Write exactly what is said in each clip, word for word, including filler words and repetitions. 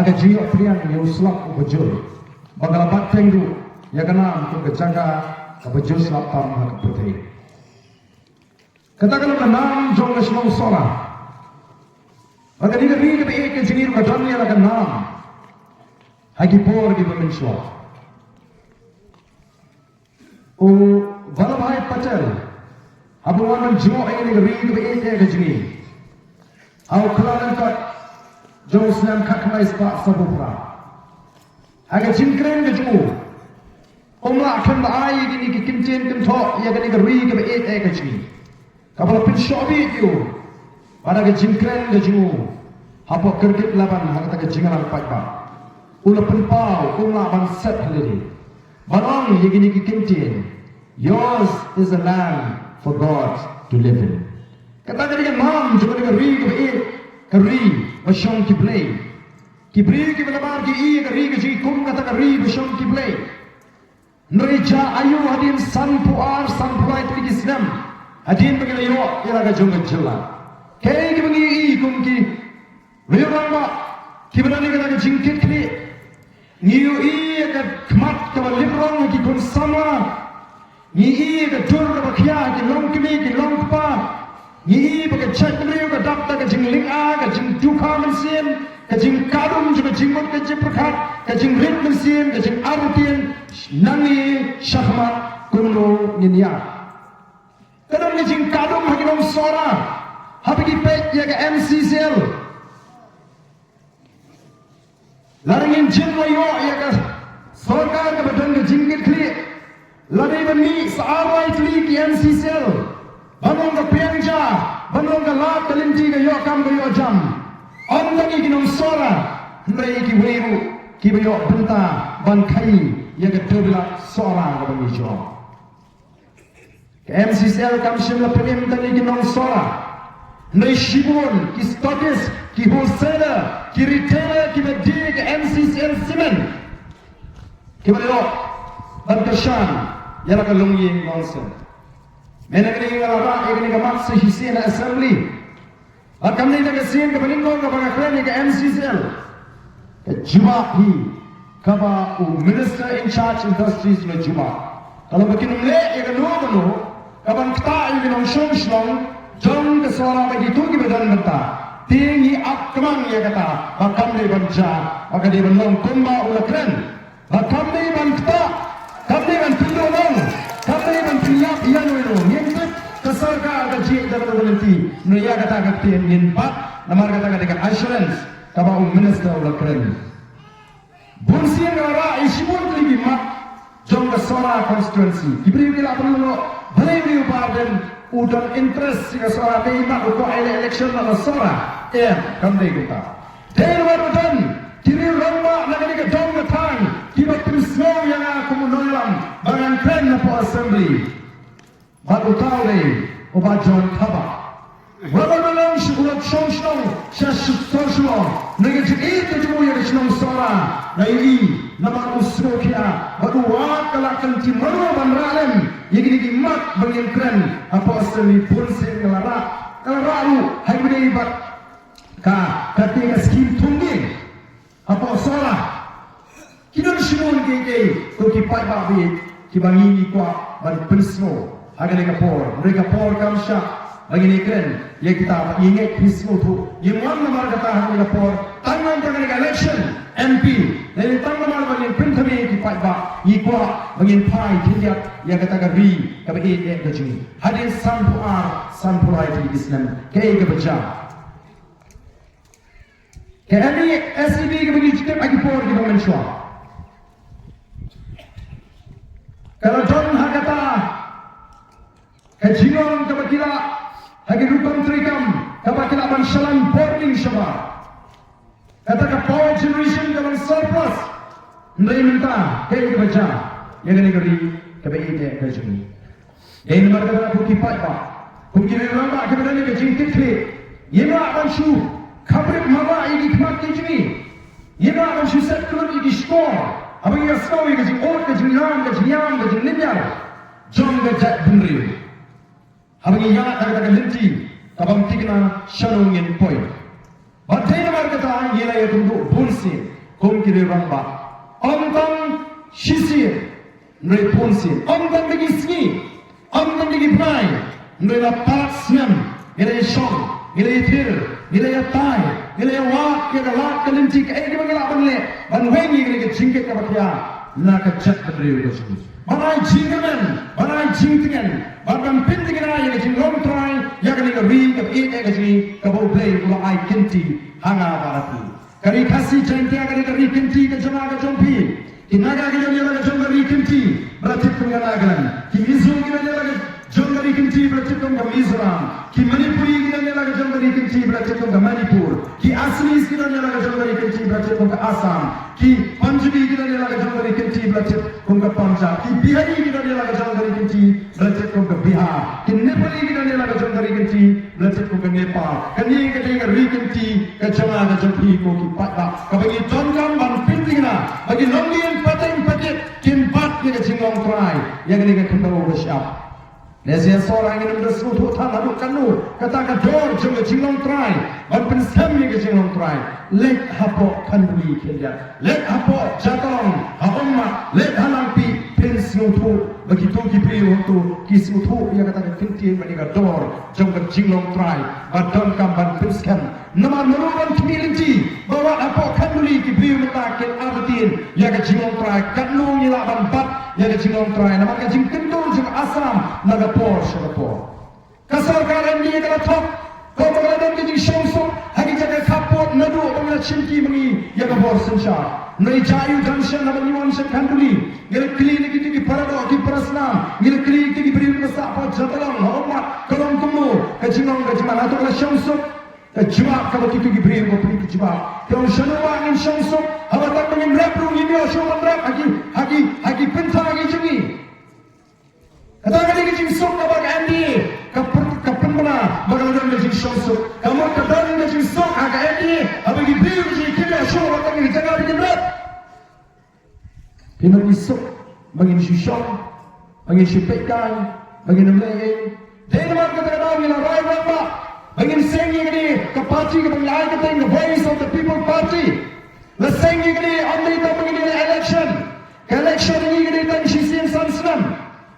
Ka jingïoh pdiang ïa u slap uba jur ba ka la bat teng ruh ïa ka nam kum ka jaka kaba jur slap tam ha ka pyrthei. Kata ka long ka nam jong ka shnong Sohra. Bad kane ka ri kaba ïeit ka jong ngi ruh ka don ïa la ka nam ha ki por kiba mynshuwa. U Vallabhbhai Patel haba u wan ban jngoh ïa kane ka ri kaba ïeit ka jong ngi ha u Kyllalyngkot jong u snem khatkhyndai spah sawphew phra. Ha ka jingkren ka jong u, um lah khlem da ai ïa kine ki kyntien kynthoh ïa kane ka ri kaba ïeit ka jong ngi, kaba la pynshoh beit ïa u. Bad ha ka jingkren ka jong u hapoh kyrkiet Laban ha kata ka jingïalang paidbah, u la pynpaw um lah ban set ha lade ban ong ïa kine ki kyntien, "Yours is a land for God to live in." Kata ka dei ka nam jong kane ka ri kaba ïeit, ka ri ba shong ki blei. Ki briew kiba nabar ki i ïa ka ri ka jong ngi kum kata ka ri ba shong ki blei. Hynrei jia aïu hadien sanphew ar sanphew lai tylli ki snem hadien ba ngi la ïoh ïa la ka jong ka jylla, kaei kaba ngi ïohi kum ki riew rangbah kiba don ïa kata ka jingkitkhlieh? Ngi ïohi ïa ka khmat kaba lip rong ha ki khun samla. Ngi ïohi ïa ka dur kaba khia ha ki longkmie ki longkpa. Ngi ïohi ba ka jaitbynriew ka dap da ka jinglynga, ka jingdukha mynsiem, ka jingkadum jong ka jingmut ka jingpyrkhat, ka jingrit mynsiem, ka jingartatien. Nangne shakhmat kumno ngin ïaid? Ka don ka jingkadum ha ki nong Sohra haba ki peit ïa ka M C C L. Lada ngin jin la ïoh ïa ka sorkar kaba don ka jingkitkhlieh, lada ban mih sa ar lai tylli ki M C C L ban long ka piang ja, ban long ka lad ka lynti, ka ïoh kam ka ïoh jam, ym tang ïa ki nong Sohra hynrei ïa kiwei ruh kiba ïoh bynta ban khaii ïa ka dewbilat Sohra kaba ngi ju ong. Ka M C C L kam shym la pynim tang ïa ki nong Sohra, hynrei shibun ki stockist, ki wholesaler, ki retailer kiba die ka M C C L cement kiba la ïoh ban kyrshan ïa la ka longïing longsem. Mynta kane nga la rah ïa kane ka mat sa shisien ha assembly. Bad kam dei tang ka sien kaba nyngkong kaba nga kren ïa ka M C C L. Ka jubab hi kaba u Minister in charge Industries u la jubab. Ka long ba kin ym leh ïa kano kano kaban ktah ïa ki nongshong shnong jong ka Sohra bad kito kiba don bynta. Te ngi ap kyrpang ïa kata ba kam dei ban jia, ba ka dei ban long kumba u la kren. Ba kam dei ban ktah, kam dei ban pynduh nong, kam dei ban pynïap ïa no ïa no. Ngim tip ka sorkar ka jied da kano ka lynti. Hynrei ïa kata ka ktien ngin bat namar kata ka dei ka assurance kaba u minister u la kren. Bun sien nga la rah ïa shibun tylli ki mat jong ka Sohra constituency. Ki briew ki la pynlong, balei u Bah Ardent u don interest ïa ka Sohra, dei mat u kwah ïaleh election na ka Sohra? Em, kam dei kumta. Dei namar ba don ki riew rangbah na kane ka dong ka thaiñ kiba pynsngew ïa nga kum u nongïalam ba ngan kren hapoh assembly. Bad uta u dei u Bah John Thabah. Wat la u la long shu, u la shong shnong sha Sohra, na ka jingïeit ka jong u ïa ka shnong Sohra, nga ïohi namar u sngewkhia bad u wad ka lad ka lynti mano ban rah lem ïa kine ki mat ba ngin kren hapoh assembly. Bun sien nga la rah, nga la rah ruh ha kaba ïadei bad ka, kata ka skim thung dieng hapoh Sohra. Ki don shibun kiei kiei, ko ki paidbah ba ïeit, kiba ngi ngi kwah ban pynsngew ha kane ka por. Hynrei ka por kam shah ba ngin ïakren ïa kita, ba ngi ngeit phi sngewthuh. Ngim wan namar kata ha kane ka por, tang namar kane ka election M P, lane tang namar ba ngin pynthame ïa ki paidbah, ngi kwah ba ngin phai khyndiat ïa kata ka ri kaba ïeit ka jong ngi. Hadien sanphew ar sanphew lai tylli ki snem, kaei kaba jia? Ka M E S E B kaba ngi ju tip ha ki por kiba mynshuwa, ka la don ha kata ka jinglong kaba ki lah ha ki rukom treikam kaba ki lah ban shalan bording shabar. Kata ka power generation ka long surplus. Hynrei mynta kaei kaba jia ïa kane ka ri kaba ïeit ka jong ngi? Dei namar kata ko ki paidbah, ko ki riew rangbah kiba don ïa ka jingkitkhlieh, ngim lah ban shu khaprit marwah ïa ki khmat ki jong ngi. Ngim lah ban shu set kyllut ïa ki shkor haba ngi ïohsngew ïa ka jingud, ka jingïam, ka jingïam, ka jinglynñiar jong ka jaitbynriew. Haba ngi ïaid ha kata ka lynti ka bym thikna shano ngin poi. Bad dei namar kata ngi la ïakynduh bun sien. Kum ki rangbah. Ym tang shisien, hynrei bun sien. Ym tang da ki sngi, ym tang da ki bnai, hynrei la palat snem ngi la ïashong, ngi la ïathir, ngi la ïatai, ngi la ïawad ïa ka lad ka lynti, kaei kaba ngi lah ban leh ban weng ïa ka jingkit kaba khia na ka jaitbynriew ka jong ngi. Ban ai jingkyrmen, ban ai jingtngen, ban ban pynthikna ïa ka jinglong trai ïa kane ka ri kaba ïeit ka jong ngi, kaba U Blei u la ai kynti ha nga bad ha phi. Ka ri Khasi Jaiñtia ka ri, ka ri kynti ka jong nga ka jong phi. Ki Naga ki don ïa la ka jong ka ri kynti ba la tip kum ka Nagaland. Ki Mizo ki don ïa la ka jong ka ri kynti ba la tip kum ka Mizoram. Ki Manipuri ki don ïa la ka jong ka ri kynti ba la tip kum ka Manipur. Ki Assamese ki don ïa la ka jong ka ri kynti ba la tip kum ka Assam. Ki Punjabi ki don ïa la ka jong ka ri kynti ba la tip kum ka Punjab. Ki Bihari ki don ïa la ka jong ka ri kynti ba la tip kum ka Bihar. Ki Nepali ki don ïa la ka jong ka ri kynti ba la tip kum ka Nepal. Kane ka dei ka ri kynti ka jong nga ka jong phi ko ki paidbah, kaba ngi donkam ban pynthikna ba ki nongïing pateng pakit kin bat ïa ka jinglong trai ïa kane ka khyndew ba shyiap. Lehse shisha ngin ym da sngewthuh than haduh katno kata ka dor jong ka jinglong trai ban pynskhem ïa ka jinglong trai. Leit hapoh Khanduli khyndiat, leit hapoh Jatalong ha Ummat, leit ha Langpih, phin sngewthuh ba kito ki briew hato ki sngewthuh ïa kata ka kyntien bad ïa ka dor jong ka jinglong trai ba donkam ban pynskhem. Namar mano ban khmih lynti ba wat hapoh Khanduli ki briew mynta kin artatien ïa ka jinglong trai, katno ngi lah ban bat ïa ka jinglong trai namar ka jingkyntur jong ka Assam na ka por sha ka por. Ka sorkar N D A ka la thok kumba ka la don ka jingshongsuk ha ki jaka khappud naduh ba ngi la shim ki ma ngi ïa ka bor synshar. Ngi jia ïa u junction haba ngi wan sha Khanduli, ngi la kylli na kito ki paradoh ki parasnam, ngi la kylli na kito ki briew kiba sah hapoh Jatalong ha Ummat, ka long kumno ka jinglong ka jingman, hato ka la shongsuk? Ka jubab kaba kito ki briew ba pynjubab, ki ong shano ba ngin shongsuk haba tang ba ngin rep ruh ngim ïoh shuh ban rep ha ki, ha ki, ha ki pynthor ki jong ngi. Kata ka dei ka jingsuk kaba ka N D A ka pyn-, ka pynbna ba ka la don ka jingshongsuk. Ka mut ka don ka jingsuk ha ka N D A haba ki briew ki jingkit ïa shuh ba tang ka jaka ba ngin rep. Phi nang ïa suk ba ngin shu shong, ba ngin shu peit kai, ba ngin ym leh ei. Dei namar kata ka daw ngi la rai rangbah ba ngin seng ïa kane ka party kaba ngi ai kyrteng ka Voice of the People Party. La seng ïa kane ym dei tang ba ngin ïaleh election. Ka election ngi ka dei tang shisien san snem.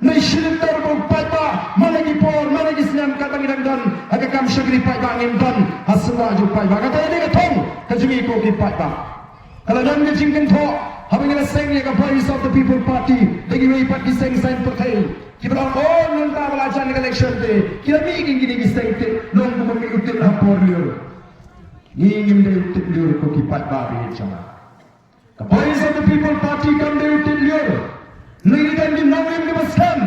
Ngi shim ter ba u paidbah man la ki por man la ki snem katba ngi dang don ha ka kam shakri paidbah ngim don ha symbai jong u paidbah. Kata ka dei ka thong ka jong ngi ko ki paidbah. Ka la don ka jingkynthoh haba ngi la seng ïa ka Voice of the People Party da kiwei pat ki seng saiñ pyrthei kiba la ong, oh, mynta ba la jan ka election te ki la mih kine ki seng tip, long kumba mih u tip ha por lyiur. Ngi ngim dei u tip lyiur ko ki paidbah ba ïeit jong nga. Ka Voice of the People Party kam dei u tip lyiur. Ngi don ki nongrim kiba skhem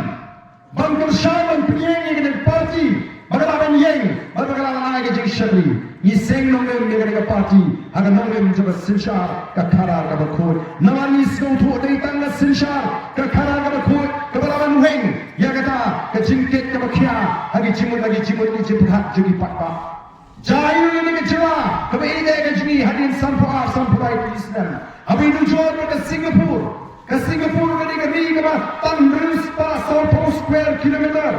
ban kyrshan ban pynïeng ïa kane ka party ba ka lah ban ïeng bad ba ka lah ban ai ka jingshakri. Ngi seng nongrim ïa kane ka party ha ka nongrim jong ka synshar ka khadar kaba khuid. Namar ngi sngewthuh dei tang ka synshar ka khadar kaba khuid kaba lah ban weng ïa kata ka jingkit kaba khia ha ki jingmut, ha ki jingmut ki jingpyrkhat jong ki paidbah. Jia ïa kane ka jylla kaba ïeit ka jong ngi hadien sanphew ar sanphew lai tylli snem. Haba ngi nujor bad ka Singapore, ka Singapore ka dei ka ri kaba tang hynriew spah sawphew square kilometer.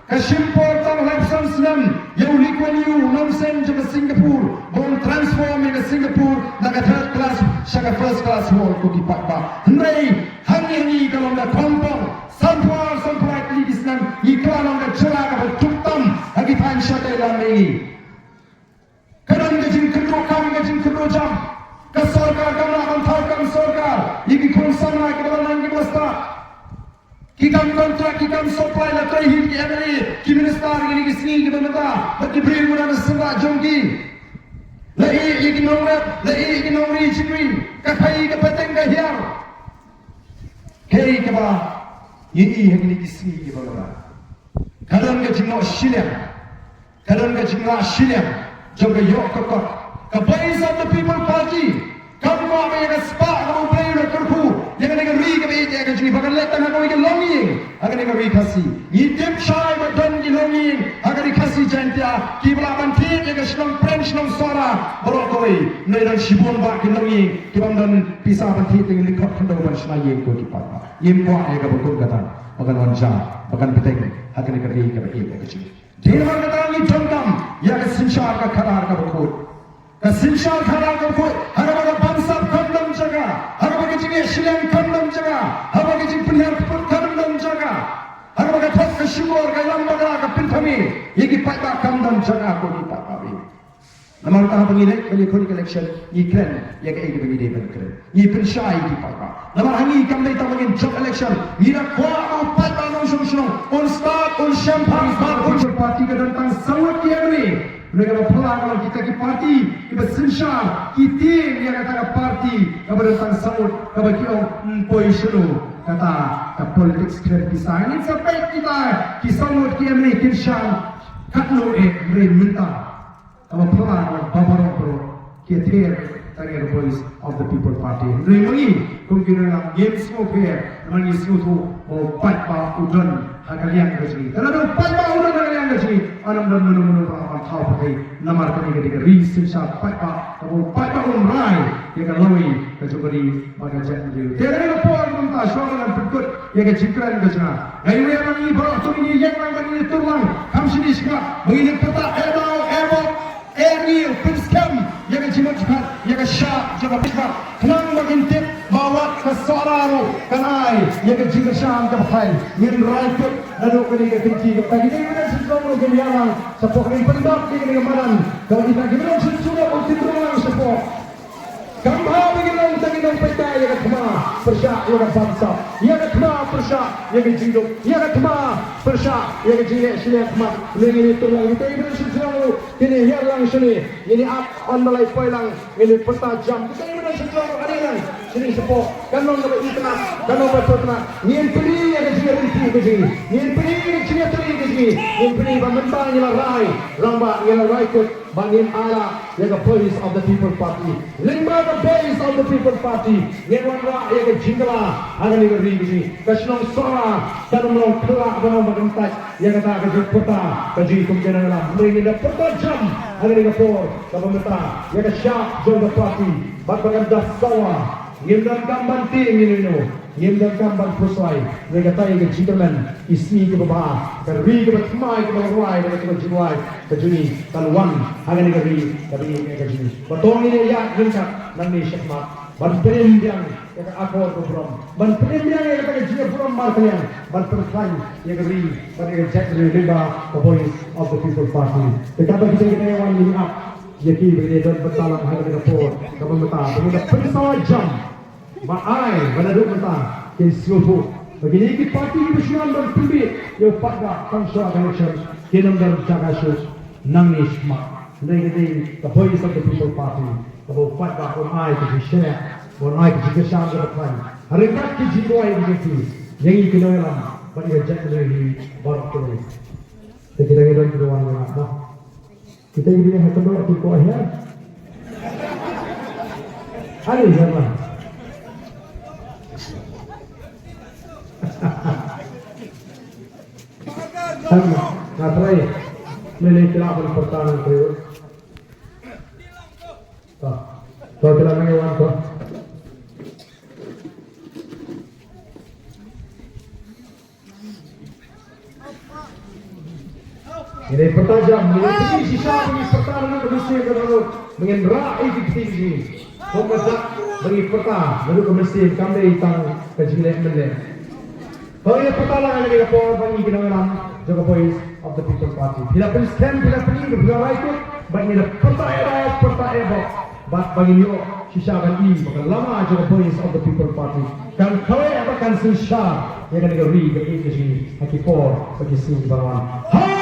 Ka shim por tang laiphew san snem ïa u Lee Kuan Yew u nongseng jong ka Singapore ba un transform ïa ka Singapore na ka third class sha ka first class world ko ki paidbah. Hynrei hangne hangne ka long ka khongpong, sanphew ar sanphew lai tylli ki snem ngi kylla long ka jylla kaba duk tam ha ki thaiñ shatei lam mihngi. Ka don ka jingkynduh kam, ka jingkynduh jam. Ka sorkar kam lah ban thaw kam sorkar ïa ki khun samla kiba la nang kiba la stad. Ki kam kontrak, ki kam supply la trei hi ki M L A, ki minister ïa kine ki sngi kiba mynta bad ki briew kiba don ha seng jong ki. La ïeh ïa ki nongrep, la ïeh ïa ki nongri jingri, ka khaii ka pateng ka hiar. Kaei kaba ngi ïohi ha kine ki sngi kiba mynta? Ka don ka jingnoh shiliang. Ka don ka jingnoh shiliang jong ka ïoh ka kot. Ka Voice of the People Party kam kwah ba ïa ka spah kaba U Blei u la kyrkhu ïa kane ka ri kaba ïeit ka jong ngi ba kan leit tang ha kawei ka longïing ha kane ka ri Khasi. Ngi tip shai ba don ki longïing ha ka ri Khasi Jaiñtia kiba lah ban thied ïa ka shnong Pren, shnong Sohra baroh kawei. Ngi don shibun bah ki longïing kiba ym don pisa ban thied, te ngi lyngkot khyndew ban shna ïing ko ki paidbah. Ngim kwah ïa kaba kum kata ba kan wan jia, ba kan bteng ha kane ka ri kaba ïeit ka jong ngi. Dei namar kata ngi donkam ïa ka synshar ka khadar kaba khuid. Ka synshar khadar kaba khuid ha kaba ka bamsap kham dang Shukor ka ïalam bakla ka pynthame ïa ki paidbah, kam don jaka ko ki paidbah. Namar kata haba ngi leit ban ïakhun election, ngi kren ïa kaei kaba ngi dei ban kren. Ngi pynshai ïa ki paidbah. Namar ha ngi kam dei tang ba ngin jop election. Ngi da kwah ba u paidbah nongshong shnong un stad, un shemphang, ba un jop party. Ka don tang saw ngut ki MLA. Hynrei kaba phylla ka long kita ki party kiba synshar, ki tieng ïa kata ka party kaba don tang saw ngut, kaba ki ong, "Ym poi shano kata ka politics khlem pisa." Ngin sa peit kita ki saw ngut ki MLA kin shang katno eh, hynrei mynta kaba phylla ka long ba baroh baroh ki ïather tang ïa ka Voice of the People Party. Hynrei ma ngi kum ki nongïalam ngim sngewpher, namar ngi sngewthuh ba u paidbah u don ha ka liang ka jong ngi. Te lada u paidbah u don ha ka liang ka jong ngi, ym don mano mano ba lah ban thaw pyrthei. Namar kane ka dei ka ri synshar paidbah, kaba u paidbah un rai ïa ka lawei ka jong ka ri bad ka jaitbynriew. Te kane ka por mynta shuwa ba ngan pynkut ïa ka jingkren ka jong nga, nga ïa ma ngi baroh to ngin ïeng lang bad ngin ïatur lang, kam shym dei shakhmat ba ngin ïa pyrta eh daw eh bok. Eh, ngi pynskhem ïa ka jingmut jingpyrkhat, ïa ka shah jong ka pyrkhat, khnang ba ngin tip ba wat ka Sohra ruh kan ai ïa ka jingkyrshan kaba khlaiñ. Ngin rai kut naduh kane ka kynti, kata ki dei ban sngewthuh ruh, ngin ïalang shapoh, ngin pyndap ïa kane ka madan kaba ita ki ban sngewthuh ruh, ngin rung lang shapoh. Kam bha ba ngin long tang ki nongpynïaid ïa ka thma pyrshah ïa ka bamsap, ïa ka thma pyrshah ïa ka jingduk, ïa ka thma pyrshah ïa ka jingleh shiliang khmat. Ngin ïa tur lang, kita ki ban sngewthuh ruh. Kine ïa lang shane, ngin ïa ap, ym da lai poi lang, ngin ïa pyrta jam. Kita i mynta sha jong, ani lang shane shapoh, kan long kaba itynnad, kan long kaba itynnad. Ngin pyni ïa ka jingïaryntih ka jong ngi, ngin pyni ïa ka jingïatylli ka jong ngi, ngin pyni ba mynta ngi la rai, rangbah, ngi la rai kut ba ngin ai la ïa ka Voice of the People Party. Lyngba ka Voice of the People Party ngin wanrah ïa ka jingkylla ha kane ka ri ka jong ngi. Ka shnong Sohra kan ym long khyllah ban ong ba kan tait ïa kata ka jingpyrta ka jong ngi kum ki nongïalam. Hynrei ngin da pyrta jam ha kane ka por kaba mynta ïa ka shap jong ka party bad ba kan da sawa. Ngim donkam ban tieng ïano ïano, ngim donkam ban pyrshah. Hynrei kata ïa ka jingkyrmen, ki sngi kiba bha, ka ri kaba thymmai kaba rwai, da kata ka jingrwai ka jong ngi kan wan ha kane ka ri kaba ïeit ka jong ngi. Ba to ngin ïa ïaid ryngkat nangne shakhmat ban pynbiang ïa ka akor ka burom, ban pynbiang ïa kata ka jingburom markylliang, ban pynkhlaiñ ïa ka ri bad ïa ka jaitbynriew lyngba ka Voice of the People Party. Te katba kita kita ïa wan ngin ïa ap ïa ki ba ki dei don bynta lang ha kane ka por kaba mynta, ba ngin da pynsawa jam, ba ai ba naduh mynta kin sngewthuh ba kine ki party kiba shu wan ban pynbiej ïa u paidbah tang shuwa ka election kin ym don jaka shuh nangne shakhmat. Hynrei ka dei ka Voice of the People Party kaba u paidbah un ai ka jingshaniah, un ai ka jingkyrshan kaba khlaiñ ha ryngkat ki jingduwai ki jong phi ïa ngi ki nongïalam bad ïa ka jaitbynriew hi baroh kawei. Te kita ngi don ki nongwan ngi ap mo. Kita ngi dei ha kano ki ko hiar. Ani hiar lah. Nga trai. Mele kila ban pyrta nang trai. To. To kila nang wan to. Ngin ïa pyrta jam, ngin ïa pyrta shisha, ngin ïa pyrta naduh ka mynsiem ka dohnud, ngin rah ïa ki kti ki jong ngi. Kumba dak ba ngin pyrta naduh ka mynsiem, kam dei tang ka jingleh mynleh. Ba ngin ïa pyrta lang ha kane ka por ba ngi ki nongïalam jong ka Voice of the People Party. Phi la pynskhem, phi la pyni, phi la rai kut, ba ngin ïa pyrta eh daw, pyrta eh bok. Bad ba ngin ïoh shisha ban i ba ka lama jong ka Voice of the People Party kan kawei ba kan synshar ïa kane ka ri ka ri ka jong ngi ha ki por bad ki sngi kiba la wan. Ha